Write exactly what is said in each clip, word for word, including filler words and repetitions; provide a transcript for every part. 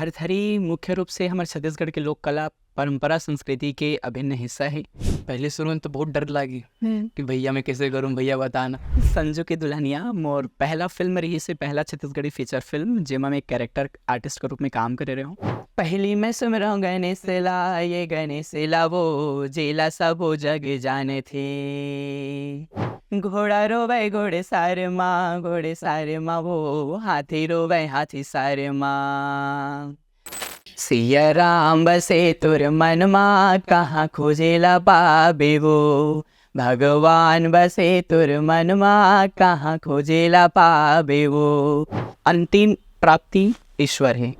भरथरी मुख्य रूप से हमर छत्तीसगढ़ के लोक कला, परंपरा, संस्कृति के अभिन्न हिस्सा हे। पहले शुरू में तो बहुत डर लागी हम्म। कि भैया मैं कैसे करूं, भैया बताना। संजू की दुल्हनिया मोर पहला फिल्म रहिसे, पहला छत्तीसगढ़ी फीचर फिल्म, जेमा मैं कैरेक्टर आर्टिस्ट के रूप में काम करे रहे हूँ। पहली मैं सुमरहूं गणेश ला, ये गणेश ला वो, जेला सबो जग जाने थे। घोड़ा रोवे घोड़े सारे माँ, घोड़े सारे माँ वो, हाथी रोवे हाथी सारे माँ। सिया राम बसे तोर मन मा, कहाँ खोजेला पाबे वो। भगवान बसे तोर मन मा, कहाँ खोजेला पाबे वो। अंतिम प्राप्ति ईश्वर हे।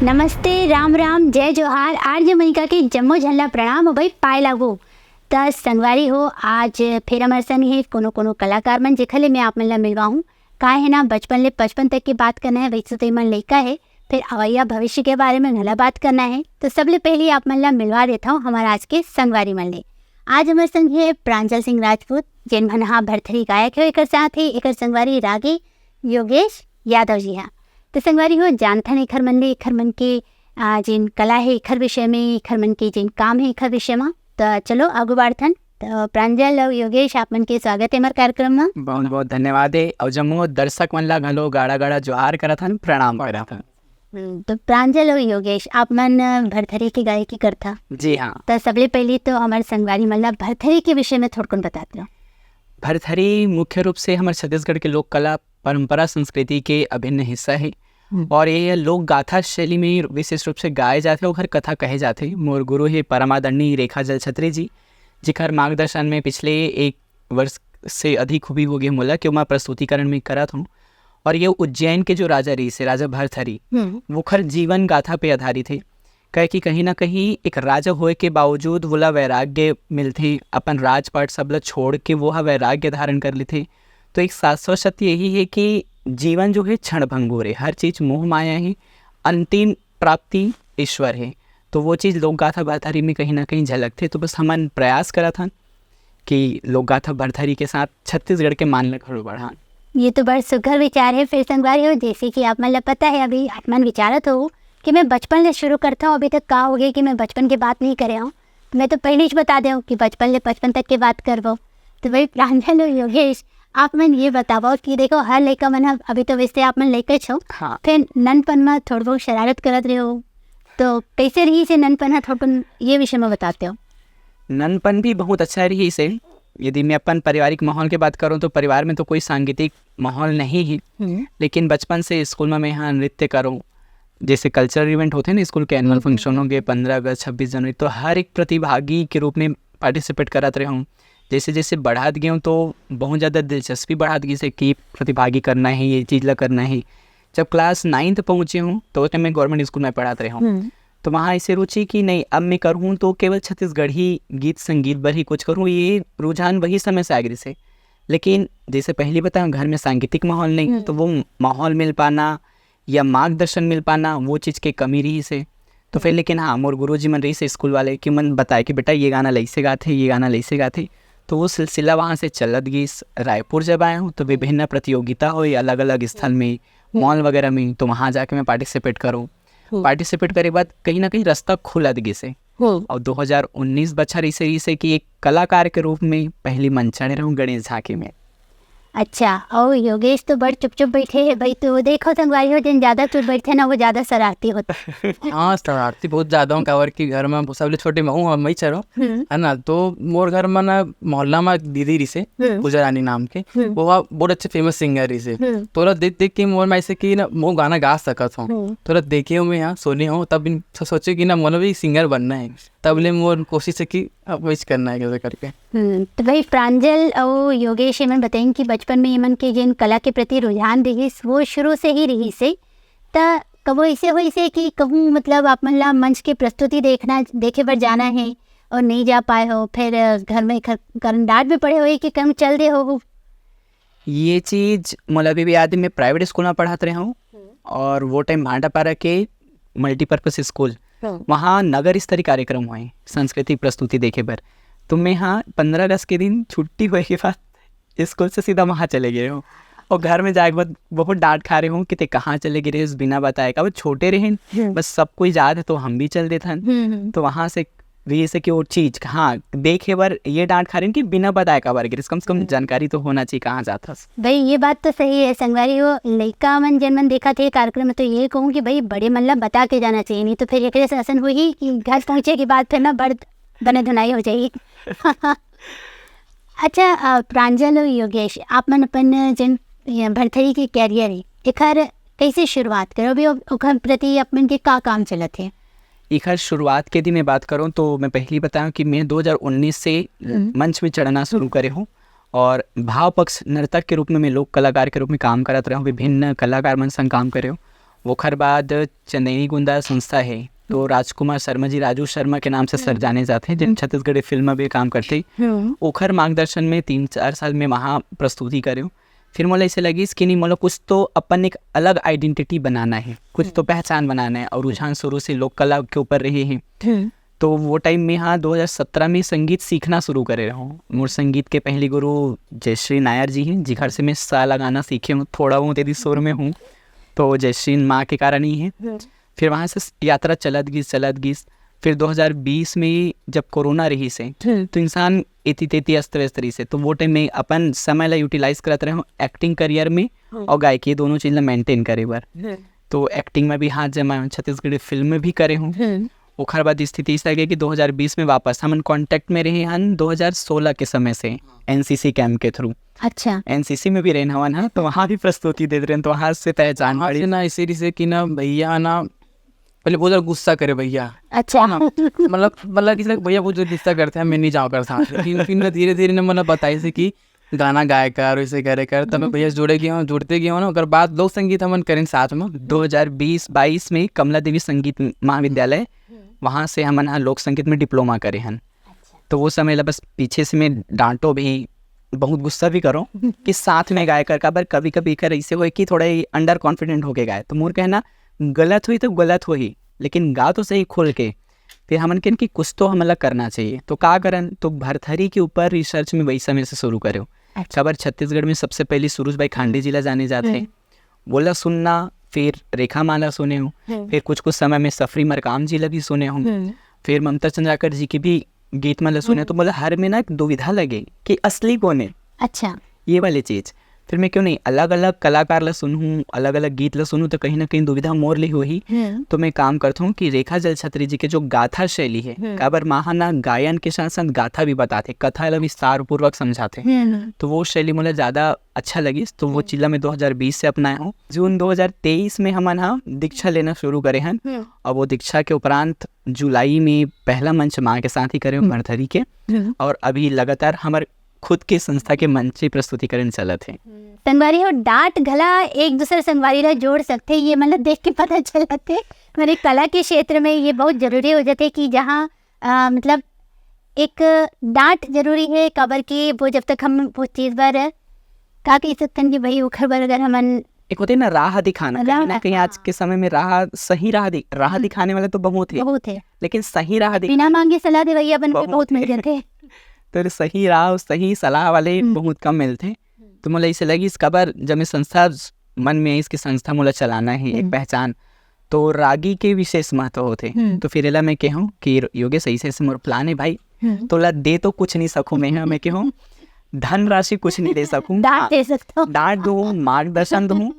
नमस्ते, राम राम, जय जोहार, आरजे मनिका के जम्मो झन ला प्रणाम। अउ भाई पाए लागू। त संगवारी हो, आज फेर हमर संग हे कोनो कोनो कलाकार मन, जेखर ले मैं आप मन ला मिलवाहूँ। का हे ना, बचपन ले पचपन तक के बात करना हे, वैसे तो एमन लइका हे, फेर अवइया भविष्य के बारे में घला बात करना हे। तो सबले पहले आप मन ला मिलवा देत हूँ हमर आज के संगवारी मन ले। आज हमर संग हे प्रांजल सिंह राजपूत, जेन मन हा भरथरी गायक हे, एकर साथ ही एकर संगवारी रागी योगेश यादव जी हा। तो संगवारी हो, जानथन एखर मन ले, एखर मन के, आ, जेन कला हे एखर विषय में, एखर मन के जेन काम हे एखर विषय में। तो चलो आगू बढ़थन। तो प्रांजल अउ योगेश, आप मन के स्वागत हे हमर कार्यक्रम में। बहुत बहुत धन्यवाद हे। अउ जम्मो दर्शक मन ला घलो गाड़ा गाड़ा जोहार करत हन, प्रणाम करत हन। हम्म, तो प्रांजल अउ योगेश, आप मन भरथरी के गायकी करथा। जी हाँ। तो सबले पहले तो हमर संगवारी मन ला भरथरी के विषय में थोड़कन बतात रहो। भरथरी मुख्य रूप से हमर छत्तीसगढ़ के लोक कला, परंपरा, संस्कृति के अभिन्न हिस्सा हे। हम्म। और ये लोक गाथा शैली में विशेष रूप से गाए जाथे, ओखर कथा कहे जाथे। मोर गुरु हे परमादरणीय रेखा जल छत्री जी, जेकर मार्गदर्शन में पिछले एक वर्ष से अधिक भी हो गए मोला, कि मैं प्रस्तुतिकरण में करत हूँ। और ये उज्जैन के जो राजा रहिसे, राजा भरथरी, हम्म। ओखर जीवन गाथा पे आधारित हे। काहे कि कहीं ना कहीं एक राजा होए के बावजूद वोला वैराग्य मिलथे, अपन राजपाट सब ला छोड़ के वो ह वैराग्य धारण कर लेथे। तो एक शाश्वत सत्य यही हे कि जीवन जो हे क्षण भंगुर हे, हर चीज मोह माया हे, अंतिम प्राप्ति ईश्वर हे। तो वो चीज लोक गाथा भरथरी में कहीं ना कहीं झलकथे। तो बस हमन प्रयास करत हन कि लोक गाथा भरथरी के साथ छत्तीसगढ़ के मान ल घलो बढ़ान। ये तो बड़ सुघर विचार हे। फिर संगवारी हो, जैसे कि आप मन ल पता हे, अभी आप मन विचारत हो कि मैं बचपन ले शुरू करता हूँ, अभी तक का हो गया कि मैं बचपन के बात नहीं करे हूँ। मैं तो पहले ही बता दें कि बचपन ले पचपन तक के बात करबो। तो भाई प्रांजल अउ योगेश, आप मन ये बतावो कि देखो, हर लइका मन ह, अभी तो वैसे आप मन लइका छो, हाँ। फिर ननपन में थोड़ बहुत शरारत करत रहे हो, तो कैसे रहिसे ननपन ह, थोड़कन ये विषय में बताते हो। ननपन भी बहुत अच्छा रहिसे। यदि मैं अपन पारिवारिक माहौल के बात करूँ तो परिवार में तो कोई सांगीतिक माहौल नहीं हे, हम्म। लेकिन बचपन से स्कूल में मैं यहाँ नृत्य करूँ, जैसे कल्चरल इवेंट होथे ना स्कूल के, एनुअल हम्म। फंक्शन हो गए, पंद्रह अगस्त, छब्बीस जनवरी, तो हर एक प्रतिभागी के रूप में पार्टिसिपेट करत रहे हूँ। जैसे जैसे बढ़ात गए हूँ तो बहुत ज़्यादा दिलचस्पी बढ़ात गई से कि प्रतिभागी करना हे, ये चीज़ ला करना हे। जब क्लास नाइन्थ पहुँचे हूँ तो उस टाइम मैं गवर्नमेंट स्कूल में पढ़ात रहे हूँ। हम्म। तो वहाँ ऐसे रुचि कि नहीं, अब मैं करूँ तो केवल छत्तीसगढ़ी गीत संगीत बर ही कुछ करूँ, ये रुझान वही समय से आ गई से। लेकिन जैसे पहले बताया, घर में सांगीतिक माहौल नहीं, हम्म। तो वो माहौल मिल पाना या मार्गदर्शन मिल पाना, वो चीज़ के कमी रहिसे। तो फिर, लेकिन हाँ, मोर गुरुजी मन रहिसे स्कूल वाले, कि मन बताए कि बेटा ये गाना लइसे गाथे, ये गाना लइसे गाथे। तो वो सिलसिला वहाँ से चलत गिस। रायपुर जब आए हूँ तो विभिन्न प्रतियोगिता होए अलग अलग स्थल में, हम्म। मॉल वगैरह में, तो वहाँ जाके मैं पार्टिसिपेट करूँ। हम्म। पार्टिसिपेट करे के बाद कहीं ना कहीं रास्ता खुलत गिसे। हम्म। और दो हज़ार उन्नीस बछर इसे, इसे कि एक कलाकार के रूप में पहली मंच चढ़े रहूँ गणेश झांकी में। अच्छा, और योगेश तो बड़ चुप चुप बैठे हे भाई, तो देखो संगवारी हो, जिन ज्यादा चुप बैठे ना, वो ज्यादा शरारती होते। हाँ, शरारती बहुत ज्यादा हूँ, काबर कि घर में सबले छोटे महू हूँ, मैं ही चरो, हम्म। है ना, तो मोर घर में ना मोहल्ला में दीदी रहिसे, हम्म। पूजा रानी नाम के, हम्म। वो हा बहुत अच्छे फेमस सिंगर रहिसे। हम्म। तोला देख देख के मोर में ऐसे कि ना, वो गाना गा सकत हूँ। हम्म। तोला देखे हूँ मैं यहाँ, सुने हूँ, तब इन सोचे कि ना, मोला भी सिंगर बनना है। तब ले मोर कोशिश है कि अब वही करना है, कैसे करके। हम्म, तो भाई प्रांजल और योगेश एमन बताइन कि बचपन में एमन के जेन कला के प्रति रुझान रहिस, वो शुरू से ही रहिसे। त कबो ऐसे होइसे कि कहूँ, मतलब, आप मन ला मंच के प्रस्तुति देखना, देखे बर जाना है और नहीं जा पाए हो, फिर घर में एखर कारण डांट भी पड़े होही कि कहूँ चल दे हो? ये चीज मोला अभी भी याद है, मैं प्राइवेट स्कूल में पढ़ात रहे हूँ हम्म। और वो टाइम भांडापारा के मल्टीपर्पस स्कूल, हम्म। वहाँ नगर स्तरीय कार्यक्रम हुए सांस्कृतिक प्रस्तुति देखे बर। तो मैं, हाँ, पंद्रह अगस्त के दिन छुट्टी होए के बाद स्कूल से सीधा वहाँ चले गए हूँ। और घर में जाए के बाद बहुत डांट खा रहे हूँ कि "ते कहाँ चले गए रहे बिना बताए?" का वो छोटे रहे, बस सब कोई जात है तो हम भी चल देथन। तो वहाँ से भी ऐसे कि वो चीज, हाँ, देखे बर ये डांट खा रहे हैं कि बिना बताए काबर गिरिस, कम से कम जानकारी तो होना चाहिए कहाँ जात हस। भाई, ये बात तो सही है संगवारी हो। लइका मन, जन मन देखत हे कार्यक्रम में, तो ये कहूँ कि भाई, बड़े मन ला बता के जाना चाहिए, नहीं तो फिर एकरे से असन होही कि घर पहुँचे के बाद फिर ना बड़ बने धुनाई हो जाही। अच्छा, अ, प्रांजल और योगेश, आप मन अपन जन, ये भरथरी के कैरियर है, एकर कैसे शुरुआत करो भी, ओकर प्रति आप मन के का काम चलत है? एकर शुरुआत के यदि मैं बात करूँ तो मैं पहली बताऊँ कि मैं दो हज़ार उन्नीस से हम्म। मंच में चढ़ना शुरू करे हूँ और भाव पक्ष नर्तक के रूप में, मैं लोक कलाकार के रूप में काम करत रहे हूँ, विभिन्न कलाकार मन संग काम करे हूँ। ओखर बाद चंदैनी गोंदा संस्था है, तो राजकुमार शर्मा जी, राजू शर्मा के नाम से सर जाने जाते हैं, जिन छत्तीसगढ़ी फिल्म में भी काम करते हैं। ओखर मार्गदर्शन में तीन चार साल में वहाँ प्रस्तुति करे हूँ। फिर मोला ऐसे लगिस कि नहीं, मोला कुछ तो अपन एक अलग आइडेंटिटी बनाना है, कुछ तो पहचान बनाना है। और रुझान शुरू से लोक कला के ऊपर रहे हैं। तो वो टाइम में, हाँ, दो हज़ार सत्रह में संगीत सीखना शुरू करे रहूँ। मोर संगीत के पहली गुरु जयश्री नायर जी हैं, जिखर से मैं सा लगाना सीखे हूँ, थोड़ा बहुत यदि सुर में हूँ, तो जयश्री माँ के कारण ही है। फिर वहाँ से यात्रा चलत गिस, चलत गिस। फिर दो हज़ार बीस में जब कोरोना रहिस हे, तो इंसान एती तेती अस्त व्यस्त रहिस हे, तो वो टाइम में अपन समय ला यूटिलाइज करत रहे हूँ एक्टिंग करियर में और गायकी, दोनों चीज ला मेंटेन करे बर। तो एक्टिंग में भी हाथ जमाए हूँ, छत्तीसगढ़ी फिल्म में भी करे हूँ। ओखर बाद स्थिति ऐसा है कि दो हज़ार बीस में वापस हमन कॉन्टैक्ट में रहे हन दो हज़ार सोलह के समय से एनसीसी कैंप के थ्रू। अच्छा। एनसीसी में भी रहन हवन, हाँ, तो वहाँ भी प्रस्तुति देत रहन, तो वहाँ से पहचान वहाँ पड़ी। से ना ऐसे रहिसे कि ना भैया ना पहले बहुत ज्यादा गुस्सा करे भैया। अच्छा। मतलब मतलब किसी भैया बहुत ज्यादा गुस्सा करते हैं, मैं नहीं जाऊँ कर साथ। लेकिन फिर ना धीरे धीरे ना मतलब बताइसे कि गाना गाए कर, वैसे करे कर, तब मैं भैया से जुड़े गया हूँ, जुड़ते गया हूँ ना। ओकर बाद लोक संगीत हमन करें साथ में। दो हज़ार बीस बाईस में कमला देवी संगीत महाविद्यालय, वहाँ से हमन ह लोक संगीत में डिप्लोमा करे हन। तो वो समय ला बस पीछे से मैं डांटो भी, बहुत गुस्सा भी करो कि साथ में गाए कर, काबर कभी कभी कर ऐसे होए कि थोड़ा ही अंडर कॉन्फिडेंट होके गाए। तो मोर कहना, गलत हुई तो गलत हुई, लेकिन गा तो सही खुल के। फिर हमन कहन कि कुछ तो हमला करना चाहिए। तो का करन, तो भरथरी के ऊपर रिसर्च में वही समय से शुरू करे। अच्छा। काबर छत्तीसगढ़ में सबसे पहले सुरुज भाई खांडे जी ला जाने जाते हैं, वोला सुनना, फिर रेखा माला सुने हूँ, हम्म। फिर कुछ कुछ समय में सफरी मरकाम जी ला भी सुने हूँ, हम्म। फिर ममता चंद्राकर जी के भी गीत मन ला सुने, तो मोला हर में ना एक दुविधा लगे कि असली कौन है अच्छा। ये वाली चीज। फिर मैं क्यों नहीं अलग अलग कलाकार ला सुनहूँ, अलग अलग गीत ला सुनहूँ, तो कहीं ना कहीं दुविधा मोर ले होही। हम्म। तो मैं काम करता हूँ कि रेखा जलछत्री जी के जो गाथा शैली है, हम्म। काबर माँ ह ना गायन के साथ साथ गाथा भी बताथे, कथा ला विस्तार पूर्वक समझाथे। हम्म। तो वो शैली मोला ज्यादा अच्छा लगिस, तो वो चीज ला मैं दो हज़ार बीस से अपनाए हूँ। जून दो हज़ार तेईस में हमन ह दीक्षा लेना शुरू करे हन। हम्म। और वो दीक्षा के उपरांत जुलाई में पहला मंच माँ के साथ ही करे हूँ, हम्म। भरथरी के। हम्म। और अभी लगातार हमर खुद के संस्था के मंच ही प्रस्तुतिकरण चलत है। संगवारी हो, डांट घला एक दूसरे संगवारी ला जोड़ सकथे, ये मतलब देख के पता चलथे। मेरे कला के क्षेत्र में ये बहुत जरूरी हो जाथे कि जहाँ, अ, मतलब एक डांट जरूरी है, काबर कि वो जब तक हम वो चीज बर का कह सकथन कि भाई ओखर बर अगर हमन एक होते ना राह दिखाना, कहीं ना राह, कहीं आज के समय में राह, सही राह दि, राह दिखाने वाले तो बहुत है, बहुत है, लेकिन सही राह दिख बिना मांगे सलाह देवैया बन के बहुत बहुत मिल है। जाथे। तो सही राह और सही सलाह वाले हम्म। बहुत कम मिलते। तो मोला ऐसे लगिस काबर जब मैं संस्था मन में इसकी संस्था मोला चलाना है, एक हम्म। पहचान, तो रागी के विशेष महत्व होते। हम्म। तो फिर एला मैं कहूँ कि योगेश, ऐसे ऐसे मोर प्लान है भाई, हम्म। तोला दे तो कुछ नहीं सकूँ मैं, हाँ, मैं कहूँ धनराशि कुछ नहीं दे सकूँ, डांट हाँ, दे सकता हूँ। डांट दूँ, मार्गदर्शन दूँ,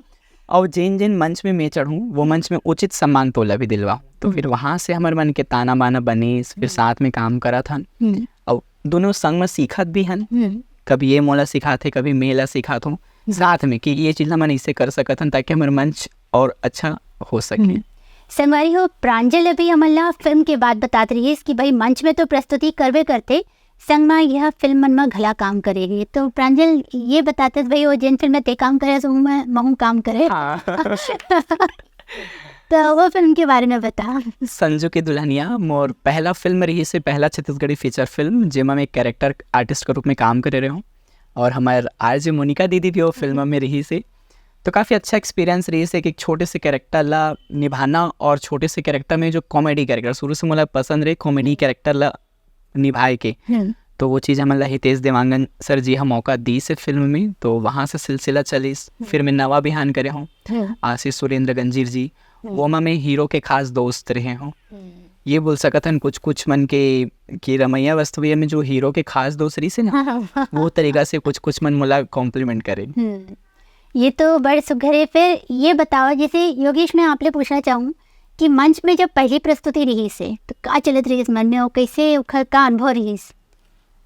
और जिन जिन मंच में मैं चढ़ूँ, वो मंच में उचित सम्मान तोला भी दिलवा। तो फिर वहाँ से हमर मन के ताना बाना बनिस, फिर साथ में काम करत हन, हम्म। और दोनों संग में सीखत भी हन। हम्म। कभी ये मोला सिखाथे, कभी मैं ला सिखात हूँ साथ में कि ये चीज हमन ऐसे कर सकत हन ताकि हमर मंच और अच्छा हो सके। हम्म। संगवारी हो, प्रांजल अभी हमन ला फिल्म के बात बतात रहिस कि भाई मंच में तो प्रस्तुति करबे करथे, संग में यह फिल्म मन में घला काम करे हे। तो प्रांजल ये बताते भाई वो जेन फिल्म में ते काम करे सो मैं महू काम करे। हाँ। तो वो फिल्म के बारे में बता। संजू की दुल्हनिया मोर पहला फिल्म रहिस हे, पहला छत्तीसगढ़ी फीचर फिल्म, जेमा मैं कैरेक्टर आर्टिस्ट के रूप में काम करे रहे हूँ। और हमार आरजे मोनिका दीदी भी वो फिल्म में रहिस हे। तो काफ़ी अच्छा एक्सपीरियंस रहिस हे कि एक छोटे से कैरेक्टर ला निभाना और छोटे से कैरेक्टर में जो कॉमेडी कैरेक्टर, शुरू से मोला पसंद रहे कॉमेडी कैरेक्टर ला निभाए के। हम्म। तो वो चीज़ हमन ला हितेश देवांगन सर जी ह मौका दीस हे फिल्म में, तो वहाँ से सिलसिला चलिस। फिर मैं नवा बिहान करे हूँ, हम्म, आशीष सुरेंद्र गंजीर जी, हम्म। वो में हीरो के खास दोस्त रहे हूँ। हम्म। ये बोल सकत हन कुछ कुछ मन के कि रमैया वस्तुविया में जो हीरो के खास दोस्त रहिस हे ना, हाँ, हाँ, हाँ। वो तरीका से कुछ कुछ मन मोला कॉम्प्लीमेंट करे। हम्म। ये तो बड़ सुघर हे। फिर ये बताओ, जैसे योगेश, मैं आप ले पूछना चाहूँ कि मंच में जब पहली प्रस्तुति रहिस हे तो का चलत रहिस मन में, और कैसे ओखर का अनुभव रहिस?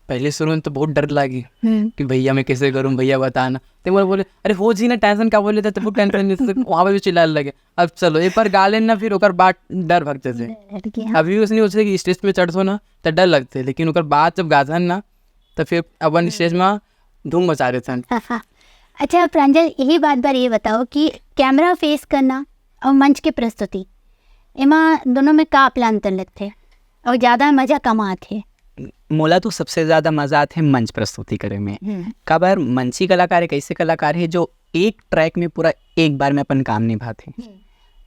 पहले शुरू में तो बहुत डर लागी हम्म। कि भैया मैं कैसे करूँ, भैया बताना। तो बोले बोले अरे हो जी ना, टेंशन का बोले तो बहुत टेंशन नहीं, तो वहाँ पे भी चिल्लाने लगे। अब चलो एक बार गा लेना, फिर ओकर बाद डर भाग जाथे। डर के, हाँ। अभी उसने उसे कि स्टेज पे चढ़थो ना तो डर लगथे, लेकिन ओकर बाद जब गाथन ना तो फिर अपन स्टेज में धूम मचा देथन। अच्छा प्रांजल, यही बात बार ये बताओ कि कैमरा फेस करना और मंच के प्रस्तुति, एमा दोनों में का आप ला अंतर लगथे और ज्यादा मजा कमा आथे? मोला तो सबसे ज़्यादा मज़ा आथे मंच प्रस्तुति करे में। हम्म। काबर मंची कलाकार एक ऐसे कलाकार हे जो एक ट्रैक में पूरा एक बार में अपन काम निभाथे।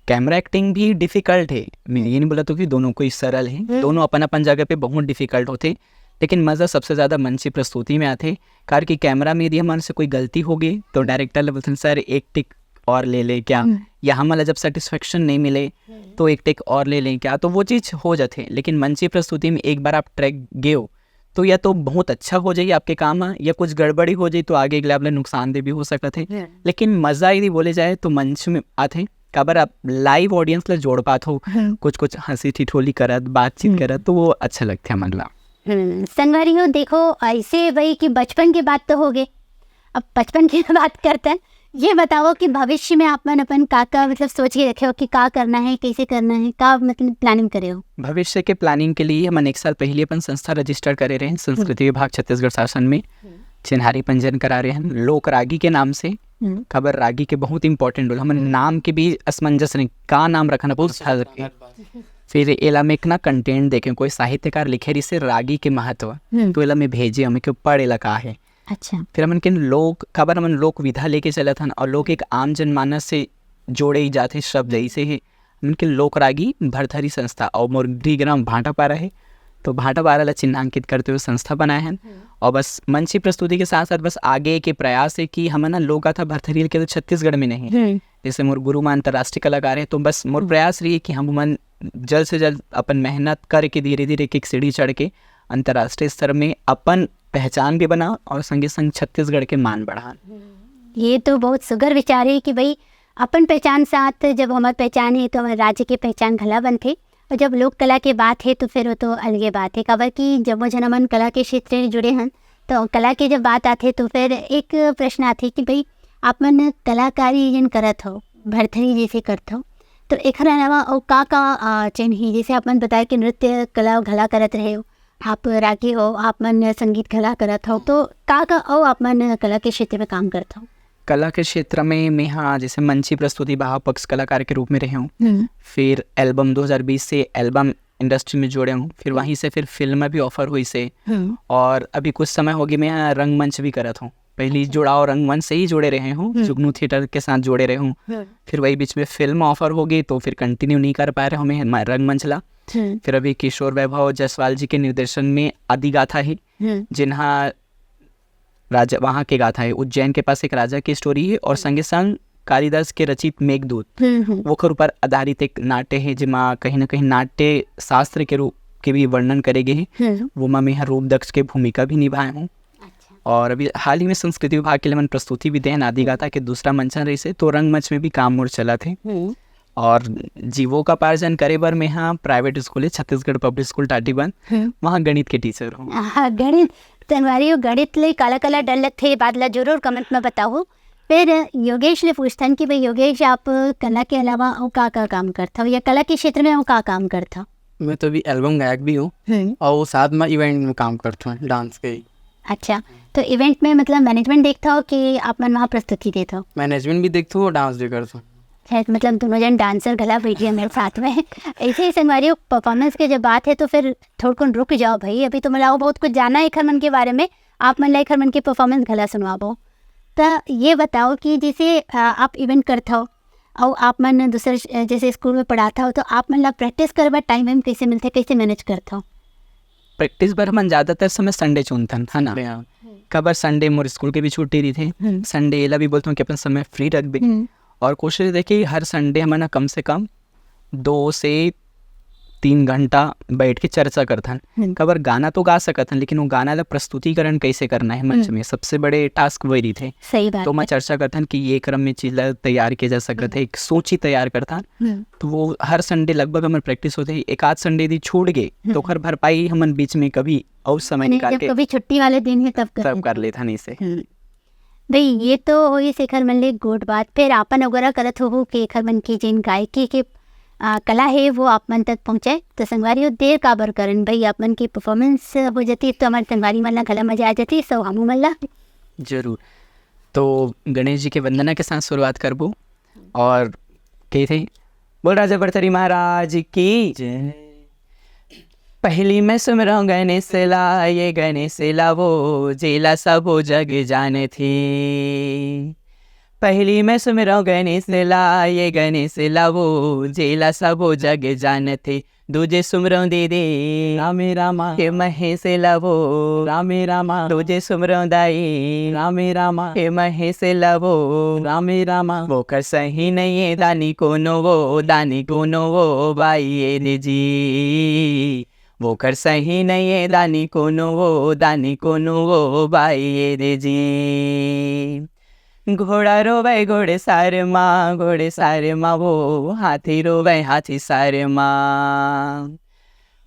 कैमरा एक्टिंग भी डिफिकल्ट हे, मैं ये नहीं बोला तो कि दोनों कोई सरल हे, हम्म। दोनों अपन अपन जगह पे बहुत डिफिकल्ट होथे, लेकिन मज़ा सबसे ज़्यादा मंची प्रस्तुति में आथे। कार कि कैमरा में यदि हमन से कोई गलती हो गई तो डायरेक्टर ले बोलथन सर एक टेक और ले ले क्या, हम्म। या हमन ला जब सेटिस्फेक्शन नहीं मिले तो एक टेक और ले लें क्या, तो वो चीज़ हो जाथे। लेकिन मंची प्रस्तुति में एक बार आप ट्रैक गए हो तो या तो बहुत अच्छा हो जाही आपके काम ह, या कुछ गड़बड़ी हो जाही तो आगे अगले आप ला नुकसानदेह भी हो सकत हे। हम्म। लेकिन मज़ा यदि बोले जाए तो मंच में आथे, काबर आप लाइव ऑडियंस ला जोड़ पात हो, हम्म। कुछ कुछ हंसी ठिठोली करत, बातचीत हम्म। करत, तो वो अच्छा लगथे हमन ला। हम्म, संगवारी हो, देखो, ऐसे भाई कि बचपन के बात तो हो गए, अब बचपन की बात करते हैं। ये बताओ कि भविष्य में आप मन अपन का का, मतलब, सोच के रखे हो कि का करना है, कैसे करना है, का, मतलब, प्लानिंग करे हो? भविष्य के प्लानिंग के लिए हमन एक साल पहले अपन संस्था रजिस्टर करे रहे, संस्कृति विभाग छत्तीसगढ़ शासन में चिन्हारी पंजीयन करा रहे हैं लोक रागी के नाम से। हम्म। काबर रागी के बहुत इंपॉर्टेंट रोल, हमन नाम के भी असमंजस नहीं, का नाम रखना बहुत अच्छा लगे। फिर एला में एक ना कंटेंट देखे, कोई साहित्यकार लिखे रहिस हे रागी के महत्व, हम्म। तो एला में भेजे हमें कि पढ़ एला का है। अच्छा। फिर हमन के लोक, काबर हमन लोक विधा लेके चलत हन और लोक एक आम जनमानस से जोड़े ही जाथे शब्द, ऐसे ही हमन के लोक रागी भरथरी संस्था और मोर गृह ग्राम भाटापारा है, तो भाटापारा ला चिन्हांकित करते हुए संस्था बनाए हन। और बस मंची प्रस्तुति के साथ साथ बस आगे के प्रयास है कि हमन ह लोक गाथा भरथरी के तो छत्तीसगढ़ में नहीं, हम्म। जैसे मोर गुरु माँ अंतर्राष्ट्रीय कलाकार है, तो बस मोर प्रयास रही कि हम मन जल्द से जल्द अपन मेहनत करके धीरे धीरे एक एक सीढ़ी चढ़ के अंतर्राष्ट्रीय स्तर में अपन पहचान भी बना और संगे संग छत्तीसगढ़ के मान बढ़ान। ये तो बहुत सुघर विचार है कि भाई, अपन पहचान साथ जब हमार पहचान है तो हमारे राज्य के पहचान घला बनथे, और जब लोक कला के बात है तो फिर वो तो अलगे बात है, काबर कि जम्मो झन हमन कला के क्षेत्र में जुड़े हन, तो कला के जब बात आथे तो फिर एक प्रश्न आथे कि भाई, आप मन कलाकारी जिन करत हो, भरथरी जैसे करत हो, तो एखर अलावा अउ का का, अ, चीज ही, जैसे आप मन बताए कि नृत्य कला घला करत रहे हो, आप रागी हो, आप मन संगीत घला करत हो, तो का का अउ आप मन कला के क्षेत्र में काम करत हो? कला के क्षेत्र में मैं, हाँ, जैसे मंची प्रस्तुति भाव पक्ष कलाकार के रूप में रहे हूँ, फिर एल्बम दो हज़ार बीस से एल्बम इंडस्ट्री में जुड़े हूँ, फिर वहीं से फिर फिल्म भी ऑफर हुई से, हम्म। और अभी कुछ समय हो गया मैं यहाँ रंगमंच भी करत हूँ। पहली जुड़ाव रंगमंच से ही जुड़े रहे हूँ, जुगनू थिएटर के साथ जुड़े रहे हूँ। हम्म। फिर वही बीच में फिल्म ऑफर हो गई तो फिर कंटिन्यू नहीं कर पाए रहे हूँ मैं रंगमंच ला। हम्म। फिर अभी किशोर वैभव जायसवाल जी के निर्देशन में आदि गाथा है, हम्म। जिन्हा राजा, वहाँ के गाथा है, उज्जैन के पास एक राजा की स्टोरी है और संगे संग कालिदास के रचित मेघदूत, हम्म, हम्म। वोकर ऊपर आधारित एक नाट्य है, जेमा कहीं ना कहीं नाट्य शास्त्र के रूप के भी वर्णन करे गए है। हम्म। वो में मैं रूप दक्ष के भूमिका भी निभाए हूँ। अच्छा। और अभी हाल ही में संस्कृति विभाग के लिए मन प्रस्तुति भी देन आदि गाथा के दूसरा मंचन रही से, तो रंगमंच में भी काम मोर चलत है। हम्म। और जीवोपार्जन करे बर मैं हाँ प्राइवेट स्कूल है, छत्तीसगढ़ पब्लिक स्कूल टाटीबंध, हम्म। वहाँ गणित के टीचर हूँ। हाँ, गणित, संगवारी हो, गणित ले काला काला डर लगथे, ये बात ला जरूर कमेंट में बताओ। फिर योगेश ले पूछथन कि भाई योगेश, आप कला के अलावा अउ का का काम करथव या कला के क्षेत्र में अउ का काम करथव? मैं तो अभी एल्बम गायक भी हूँ हम्म। और वो साथ में इवेंट में काम करता हूँ डांस के ही। अच्छा, तो इवेंट में मतलब मैनेजमेंट देखथव कि आप मन वहाँ प्रस्तुति देथव? मैनेजमेंट भी देखता हूँ और डांस भी करता हूँ। शायद मतलब दोनों जन डांसर घला बैठे हैं मेरे साथ में। ऐसे ही संगवारी हो, परफॉर्मेंस के जब बात है तो फिर थोड़कुन रुक जाओ भाई, अभी तो मोला बहुत कुछ जानना है एखर मन के बारे में, आप मन ला एखर मन के परफॉर्मेंस घला सुनवाबो। त ये बताओ कि जैसे, अ, आप इवेंट करथव अउ आप मन दूसर, अ, जैसे स्कूल में पढ़ाथव, तो आप मन ला प्रैक्टिस करे बर टाइम वाइम कैसे मिलथे, कैसे मैनेज करथव? प्रैक्टिस बर हमन ज़्यादातर समय संडे चुनथन, है ना? संडे, हाँ। काबर संडे मोर स्कूल के भी छुट्टी रहिथे, हम्म। संडे एला भी बोलथन कि अपन समय फ्री रखबे। हम्म। और कोशिश रहिथे कि हर संडे हमन ह कम से कम दो से तीन घंटा बैठ के चर्चा करथन। हम्म। काबर गाना तो गा सकत हन, लेकिन वो गाना ला प्रस्तुतिकरण कैसे करना है मंच हम्म। में, सबसे बड़े टास्क वही रहिथे। सही बात तो मैं है। चर्चा करथन कि ये क्रम में चीज ला तैयार किया जा सकत हम्म। है, एक सूची तैयार करथन। हम्म। तो वो हर संडे लगभग हमर प्रैक्टिस होथे। एक आध संडे यदि छूट गे, हम्म। तो ओकर भरपाई हमन बीच में कभी अउ समय यानी निकाल जब के कभी छुट्टी वाले दिन है, तब कर तब लेथन। कर लेथन इसे। हम्म। भाई, ये तो होइस एखर मन ले गोठ बात। फिर आपन वगैरह करत होहू कि एखर मन के जेन गायकी के, आ, कला है, वो आप मन तक पहुँचाए। तो संगवारी हो, देर काबर करन भाई, आप मन की परफॉर्मेंस हो जाती तो हमारे संगवारी मन ला घला मजा आ जाती, सो हमू मन ला। जरूर। तो गणेश जी के वंदना के साथ शुरुआत करबो और कहिथे, "बोल राजा भरथरी महाराज की जय।" पहली मैं सुमरौं गणेश ला, ये गणेश ला वो, जेला सबो जग जानथे। पहली मैं सुमरौं गणेश ला, ये गणेश ला वो, जेला सबो जग जानथे। दूजे सुमरौं दीदी, रामे रामा। हे महेश ला वो, रामे रामा। दूजे सुमरौं दाई, रामे रामा। हे महेश ला वो, रामे रामा। वोकर सही नइये दानी कोनो वो, दानी कोनो वो बाई ए रे जी। वोकर सही नइये दानी कोनो वो, दानी कोनो वो बाई ए रे जी। घोड़ा रोवै घोड़ेसार मा, घोड़ेसार मा वो, हाथी रोवै हाथीसार मा।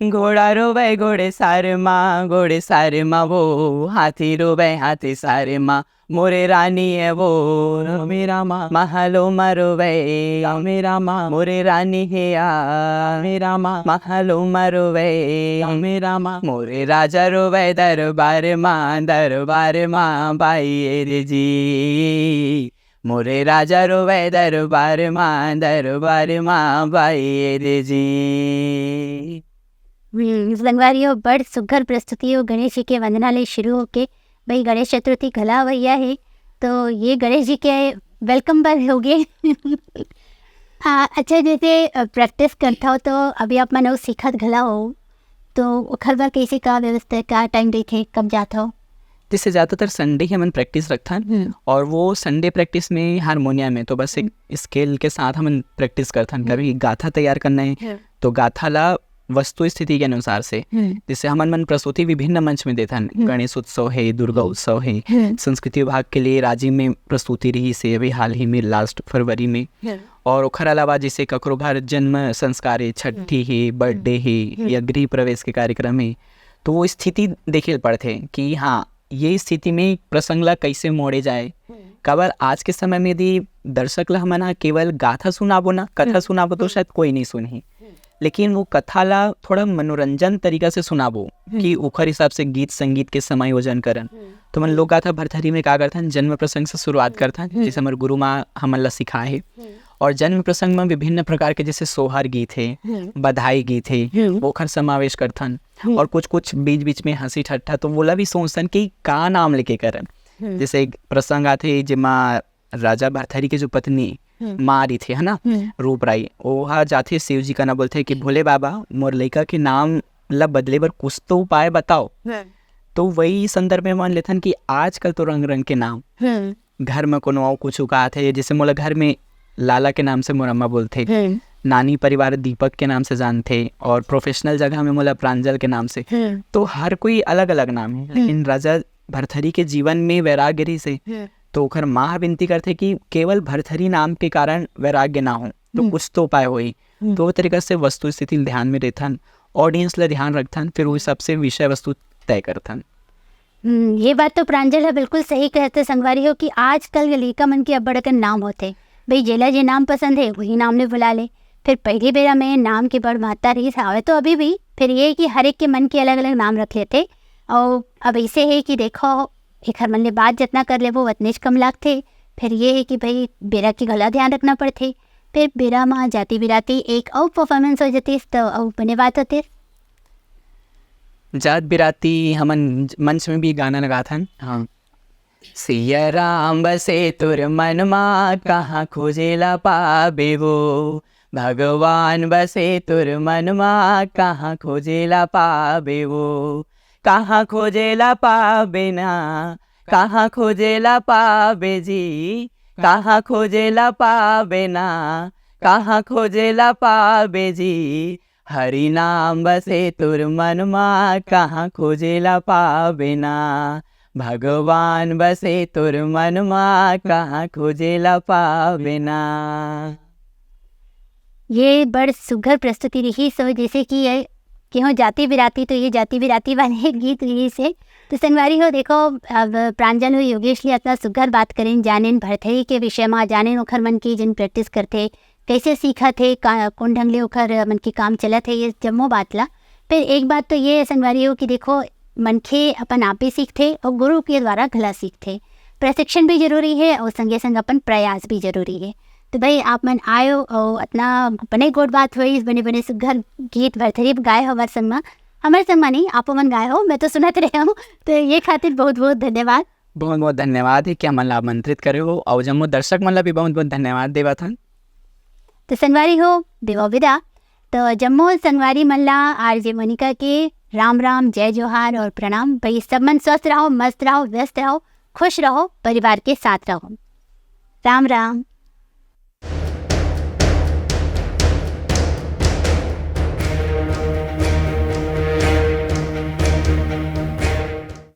घोड़ा रोवै घोड़ेसार मा, घोड़ेसार मा वो, हाथी रोवै हाथीसार मा। मोरे रानी ए वो, रामे रामा। महलो मा रोवै, रामे रामा। मोरे रानी हे या, रामे रामा। महलो मा रोवै, रामे रामा। मोरे राजा रोवै दरबार मा, दरबार मा बाई ए रे जी। मोरे राजा रोवै दरबार मा, दरबार मा बाई ए रे जी। हम्म, संगवारी हो, बड़ सुघर प्रस्तुति हो गणेश जी के वंदना ले शुरू होके। भाई, गणेश चतुर्थी घला अवइया हे, तो ये गणेश जी के वेलकम बर होगे। हाँ, अच्छा, जैसे, अ, प्रैक्टिस करत हव, तो अभी आप मन अउ सीखत घला हो, तो ओखर बर कैसे, का व्यवस्था, का टाइम रहिथे, कब जात हव? जैसे ज़्यादातर संडे ही हमन प्रैक्टिस रखथन, हम्म। और वो संडे प्रैक्टिस में हारमोनियम में तो बस एक हम्म। स्केल के साथ हमन प्रैक्टिस करथन। हम्म। कभी गाथा तैयार करना है, हम्म। तो गाथा ला वस्तु स्थिति के अनुसार से, हम्म। जैसे हमन मन प्रस्तुति विभिन्न मंच में देथन, हम्म। गणेश उत्सव है, दुर्गा उत्सव है, हम्म। संस्कृति विभाग के लिए राजिम में प्रस्तुति रहिस हे अभी हाल ही में, लास्ट फरवरी में। हम्म। और ओखर अलावा जैसे ककरो घर जन्म संस्कार है, छठी हम्म। है, बर्थडे है हम्म। या गृह प्रवेश के कार्यक्रम है, तो वो स्थिति देखे ल पड़थे कि हाँ, ये स्थिति में प्रसंग ला कैसे मोड़े जाए। हम्म। काबर आज के समय में यदि दर्शक ला हमन ह केवल गाथा सुनाबो ना, कथा हम्म। सुनाबो, तो हम्म। शायद कोई नहीं सुनही। हम्म। लेकिन वो कथा ला थोड़ा मनोरंजन तरीका से सुनाबो हम्म। कि ओखर हिसाब से गीत संगीत के समायोजन करन। हम्म। तो हमन लोक गाथा भरथरी में का करथन, जन्म प्रसंग से शुरुआत हम्म। करथन, हम्म। जैसे हमर गुरु माँ हमन ला सिखाए हे। हम्म। और जन्म प्रसंग में विभिन्न प्रकार के जैसे सोहर गीत हे, हम्म। बधाई गीत हे, हम्म। ओखर समावेश करथन। हम्म। और कुछ-कुछ बीच-बीच में हँसी ठट्ठा, तो वोला भी सोचथन कि का नाम लेके करन। हम्म। जैसे एक प्रसंग आथे, जेमा राजा भरथरी के जो पत्नी हम्म। माँ रहिथे, है ना, हम्म। रूप राई, ओहा जाथे शिव जी कना, बोलथे कि, "भोले बाबा, मोर लइका के नाम ला बदले बर कुछ तो उपाय बताओ।" हम्म। तो वही संदर्भ में मान लेथन कि आजकल तो रंग-रंग के नाम, हम्म। घर में कोनो अउ कुछ उकात हे, जैसे मोला घर में लाला के नाम से मोर अम्मा बोलथे, हम्म। नानी परिवार दीपक के नाम से जानथे, और प्रोफेशनल जगह में मोला प्रांजल के नाम से। हम्म। तो हर कोई अलग-अलग नाम हे, हम्म। लेकिन राजा भरथरी के जीवन में वैराग्य रहिस हे, हम्म। तो ओखर माँ ह विनती करथे कि केवल भरथरी नाम के कारण वैराग्य ना हो, तो हम्म। कुछ तो उपाय होही। हम्म। तो वो तरीका से वस्तु स्थिति ल ध्यान में रखथन, ऑडियंस ल ध्यान रखथन, फिर वो हिसाब से विषय वस्तु तय करथन। हम्म, ये बात तो प्रांजल ह बिल्कुल सही कहथे संगवारी हो कि आजकल के लइका मन के अब्बड़ अकन नाम होथे। भई, जेला जे नाम पसंद हे, वही नाम ले बुला ले। फिर पहिली बेरा में नाम के बड़ महत्ता रहिस हावय, तो अभी भी। फिर ये कि हर एक के मन के अलग-अलग नाम रख लेथे। अउ अब अइसे हे कि देखो, एखर मन ले बात जतना कर लेबो, ओतनेच कम लागथे। फिर ये हे कि भई, बेरा के घला ध्यान रखना पड़थे। फिर बेरा म जाति बिराती एक अउ परफॉर्मेंस हो जतिस, त अउ बने बात होतिस। जात बिराती हमन मंच में भी गाना लगाथन। हाँ। सिया राम बसे तोर मन मा, कहाँ खोजे ला पाबे वो। भगवान बसे तोर मन मा, कहाँ खोजे ला पाबे वो, कहाँ खोजे ला पाबे ना, कहाँ खोजे ला पाबे जी, कहाँ खोजे ला पाबे ना, कहाँ खोजे ला पाबे जी। हरि नाम बसे तोर मन मा, कहाँ खोजे ला पाबे ना, भगवान बसे तोर मन मा, कहाँ खोजे ला पाबे ना। ये बड़ सुघर प्रस्तुति रहिस हे, जैसे कि ये केहो जाति बिराती, तो ये जाति बिराती वाले गीत रहिस हे। तो संगवारी हो, देखो, अब प्रांजल हो योगेश ले अतना सुघर बात करेन, जानेन भरथरी के विषय मा, जानेन ओखर मन के जिन प्रैक्टिस करथे, कैसे सीखत हे, का, कोन ढंग ले ओखर मन के काम चलत हे, ये जम्मो बात ला। फिर एक बात तो ये संगवारी हो कि देखो, मनखे अपन आपे सीखथे और गुरु के द्वारा घला सीखथे। प्रशिक्षण भी जरूरी है और संगे संग अपन प्रयास भी जरूरी है। तो भाई, आप मन आयो और अतना बने गोठ बात होइस, बने बने सुघर गीत भरथरी गाए हो हमारे संग मा, हमारे संग मा नहीं, आपो मन गाए हो, मैं तो सुनत रहे हूँ। तो ये खातिर बहुत बहुत धन्यवाद। बहुत बहुत धन्यवाद हे कि हमन ला आमंत्रित करे हो, और जम्मो दर्शक मन ला भी बहुत बहुत धन्यवाद देवत हन। तो संगवारी हो, देवो विदा। तो जम्मो संगवारी मन ला आरजे मोनिका के राम राम, जय जोहार और प्रणाम। भाई, सब मन स्वस्थ रहो, मस्त रहो, व्यस्त रहो, खुश रहो, परिवार के साथ रहो। राम राम।